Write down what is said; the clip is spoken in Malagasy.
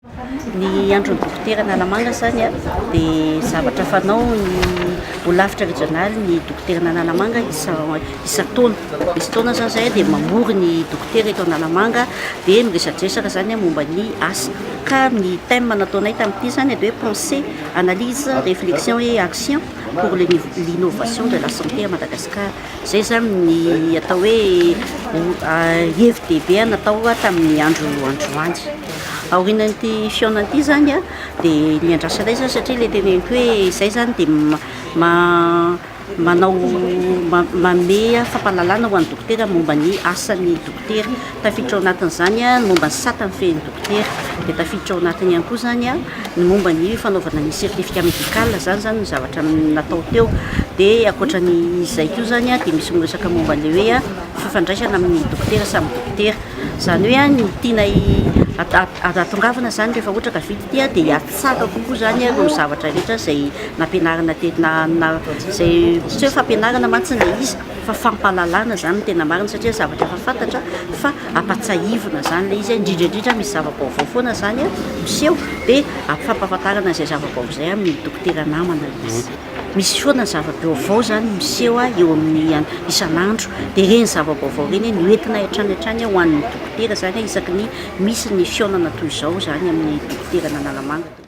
Ny andron'ny dokotera Analamanga zany a dia zavatra fanao ny holafitra rejionaly ny dokotera Analamanga isan-taona. Misy taona zany zay dia mamory ny dokotera eto Analamanga dia miresadresaka zany momba ny asa. Ka ny thème nataonay tamin'ity zany dia hoe pensée, analyse, réflexion et action pour l'innovation de la santé à Madagascar. Zay zany ny atao hoe hevi-dehibe natao tamin'ny andro androany. Aorianan'ity fihaonana ity zany a dia ny andrasanay zany, satria le teneniko hoe zay zany dia manao manome fampahalalana ho an'ny dokotera momba ny asan'ny dokotera. Tafiditra ao anatin'izany a ny momba ny sata mifehy ny dokotera, dia tafiditra ao anatiny ihany koa zany a ny momba ny fanaovana ny certificat médical. Zany ny zavatra natao teo. Dia ankoatran'izay koa zany a dia misy miresaka momba an'le hoe fifandraisana amin'ny dokotera samy dokotera. Zany hoe ny tianay ahatongavana zany rehefa ohatra ka vita ity a dia hiatsara kokoa zany ireo zavatra rehetra zay nampianarina teto, na zay tsy hoe fampianarana mantsy le izy fa fampahalalana zany no tena marina, satria zavatra efa fantatra fa ampatsahivina zany le izy. Indrindra indrindra misy zava-baovao foana zany a miseho, dia fampahafantarana izay zava-baovao izay amin'ny dokotera namana izy. Misy foana zava-baovao zany miseho a eo amin'ny isan'andro, dia ireny zava-baovao ireny no entina hatrany hatrany ho an'ny dokotera zany isaky ny misy ny fihaonana toy izao zany amin'ny dokotera Analamanga.